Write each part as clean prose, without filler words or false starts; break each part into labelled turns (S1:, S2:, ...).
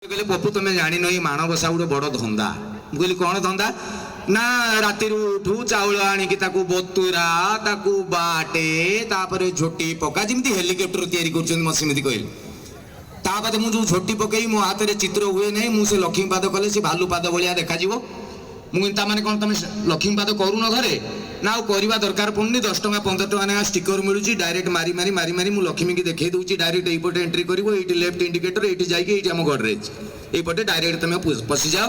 S1: କହିଲେ, ପପୁ, ତମେ ଜାଣିନ, ଏଇ ମାଣବସା ଗୋଟେ ବଡ଼ ଧନ୍ଦା। ମୁଁ କହିଲି, କ'ଣ ଧନ୍ଦା? ନା, ରାତିରୁ ଉଠୁ, ଚାଉଳ ଆଣିକି ତାକୁ ବତୁରା, ତାକୁ ବାଟେ, ତାପରେ ଝୋଟି ପକା, ଯେମିତି ହେଲିକପ୍ଟର ତିଆରି କରୁଛନ୍ତି। ମତେ ସେମିତି କହିଲେ। ତା ବାଦେ ମୁଁ ଯୋଉ ଝୋଟି ପକେଇ ମୋ ହାତରେ ଚିତ୍ର ହୁଏ ନାହିଁ। ମୁଁ ସେ ଲକ୍ଷ୍ମୀ ପାଦ କଲେ ସେ ଭାଲୁ ପାଦ ଭଳିଆ ଦେଖାଯିବ। ମୁଁ କହିଲି, ତା ମାନେ କ'ଣ ତମେ ଲକ୍ଷ୍ମୀ ପାଦ କରୁନ ଘରେ? ନା, ଆଉ କରିବା ଦରକାର ପଡୁନି। 10 ଟଙ୍କା 15 ଟଙ୍କା ଲେଖା ଷ୍ଟିକର ମିଳୁଛି। ଡାଇରେକ୍ଟ ମାରି ମାରି ମାରି ମାରି ମୁଁ ଲକ୍ଷ୍ମୀକି ଦେଖେଇ ଦଉଛି। ଡାଇରେକ୍ଟ ଏଇପଟେ ଏଣ୍ଟ୍ରି କରିବ, ଏଇଠି ଲେଫ୍ଟ ଇଣ୍ଡିକେଟର, ଏଇଠି ଯାଇକି ଏଇଠି ଆମ ଗଡରେଜ, ଏଇପଟେ ଡାଇରେକ୍ଟ ତମେ ପଶିଯାଅ।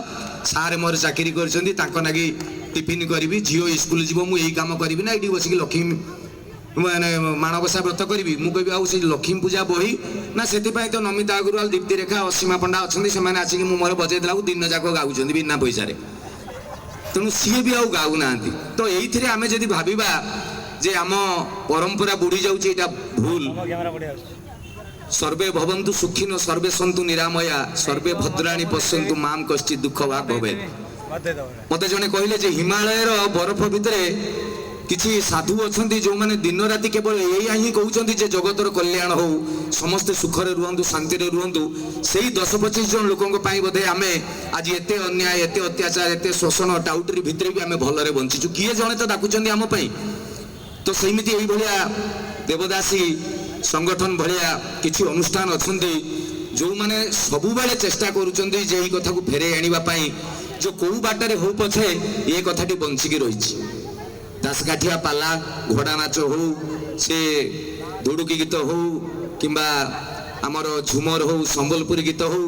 S1: ସାର୍ ମୋର ଚାକିରି କରିଛନ୍ତି, ତାଙ୍କ ନାଗି ଟିଫିନ କରିବି, ଝିଅ ସ୍କୁଲ ଯିବ, ମୁଁ ଏଇ କାମ କରିବି ନା ଏଇଠି ବସିକି ଲକ୍ଷ୍ମୀ ମାନେ ମାଣବସା ବ୍ରତ କରିବି? ମୁଁ କହିବି, ଆଉ ସେଇ ଲକ୍ଷ୍ମୀ ପୂଜା ବହି? ନା, ସେଥିପାଇଁ ତ ନମିତା ଅଗ୍ରୱାଲ, ଦୀପ୍ତିରେଖା, ଅସୀମା ପଣ୍ଡା ଅଛନ୍ତି। ସେମାନେ ଆସିକି ମୁଁ ମୋର ବଜେଇ ଦେଲାକୁ ଦିନ ଯାକ ଗାଉଛନ୍ତି ବିନା ପଇସାରେ। ତେଣୁ ସିଏ ବି ଆଉ ଗାଉନାହାନ୍ତି। ତ ଏଇଥିରେ ଆମେ ଯଦି ଭାବିବା ଯେ ଆମ ପରମ୍ପରା ବୁଡ଼ି ଯାଉଛି, ଏଇଟା ଭୁଲ।
S2: କ୍ୟାମେରା ବଢିଆ ଆସୁଛି।
S1: ସର୍ବେ ଭବନ୍ତୁ ସୁଖିନ, ସର୍ବେ ସନ୍ତୁ ନିରାମୟା, ସର୍ବେ ଭଦ୍ରାଣୀ ପଶ୍ୟନ୍ତୁ, ମା କଶ୍ଚିତ ଦୁଃଖ ଭାଗ ଭବେତ।
S2: ମତେ ଦବ।
S1: ମତେ ଜଣେ କହିଲେ ଯେ ହିମାଳୟର ବରଫ ଭିତରେ କିଛି ସାଧୁ ଅଛନ୍ତି, ଯେଉଁମାନେ ଦିନ ରାତି କେବଳ ଏଇଆ ହିଁ କହୁଛନ୍ତି ଯେ ଜଗତର କଲ୍ୟାଣ ହଉ, ସମସ୍ତେ ସୁଖରେ ରୁହନ୍ତୁ, ଶାନ୍ତିରେ ରୁହନ୍ତୁ। ସେଇ 10-25 ଜଣ ଲୋକଙ୍କ ପାଇଁ ବୋଧେ ଆମେ ଆଜି ଏତେ ଅନ୍ୟାୟ, ଏତେ ଅତ୍ୟାଚାର, ଏତେ ଶୋଷଣ, ଟାଉଟରି ଭିତରେ ବି ଆମେ ଭଲରେ ବଞ୍ଚିଛୁ। କିଏ ଜଣେ ତ ଡାକୁଛନ୍ତି ଆମ ପାଇଁ। ତ ସେମିତି ଏଇଭଳିଆ ଦେବଦାସୀ ସଂଗଠନ ଭଳିଆ କିଛି ଅନୁଷ୍ଠାନ ଅଛନ୍ତି, ଯେଉଁମାନେ ସବୁବେଳେ ଚେଷ୍ଟା କରୁଛନ୍ତି ଯେ ଏଇ କଥାକୁ ଫେରେଇ ଆଣିବା ପାଇଁ, ଯେ କୋଉ ବାଟରେ ହଉ ପଛେ ଏ କଥାଟି ବଞ୍ଚିକି ରହିଛି। ଦାସକାଠିଆ ପାଲା, ଘୋଡ଼ା ନାଚ ହଉ, ସେ ଧୁଡୁକି ଗୀତ ହଉ କିମ୍ବା ଆମର ଝୁମର ହଉ, ସମ୍ବଲପୁରୀ ଗୀତ ହଉ।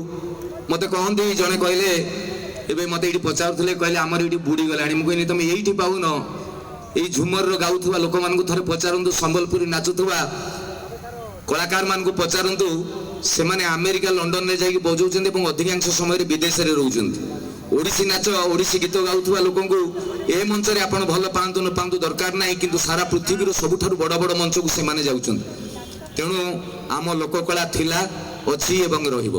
S1: ମୋତେ କହନ୍ତି, ଜଣେ କହିଲେ, ଏବେ ମୋତେ ଏଇଠି ପଚାରୁଥିଲେ, କହିଲେ, ଆମର ଏଇଠି ବୁଡ଼ି ଗଲାଣି। ମୁଁ କହିଲି, ତମେ ଏଇଠି ପାଉନ, ଏଇ ଝୁମରର ଗାଉଥିବା ଲୋକମାନଙ୍କୁ ଥରେ ପଚାରନ୍ତୁ, ସମ୍ବଲପୁରୀ ନାଚୁଥିବା କଳାକାରମାନଙ୍କୁ ପଚାରନ୍ତୁ। ସେମାନେ ଆମେରିକା, ଲଣ୍ଡନରେ ଯାଇକି ବଜାଉଛନ୍ତି ଏବଂ ଅଧିକାଂଶ ସମୟରେ ବିଦେଶରେ ରହୁଛନ୍ତି। ଓଡ଼ିଶୀ ନାଚ, ଓଡ଼ିଶୀ ଗୀତ ଗାଉଥିବା ଲୋକଙ୍କୁ ଏ ମଞ୍ଚରେ ଆପଣ ଭଲ ପାଆନ୍ତୁ ନ ପାଆନ୍ତୁ ଦରକାର ନାହିଁ, କିନ୍ତୁ ସାରା ପୃଥିବୀର ସବୁଠାରୁ ବଡ଼ ବଡ଼ ମଞ୍ଚକୁ ସେମାନେ ଯାଉଛନ୍ତି। ତେଣୁ ଆମ ଲୋକକଳା ଥିଲା, ଅଛି ଏବଂ ରହିବ।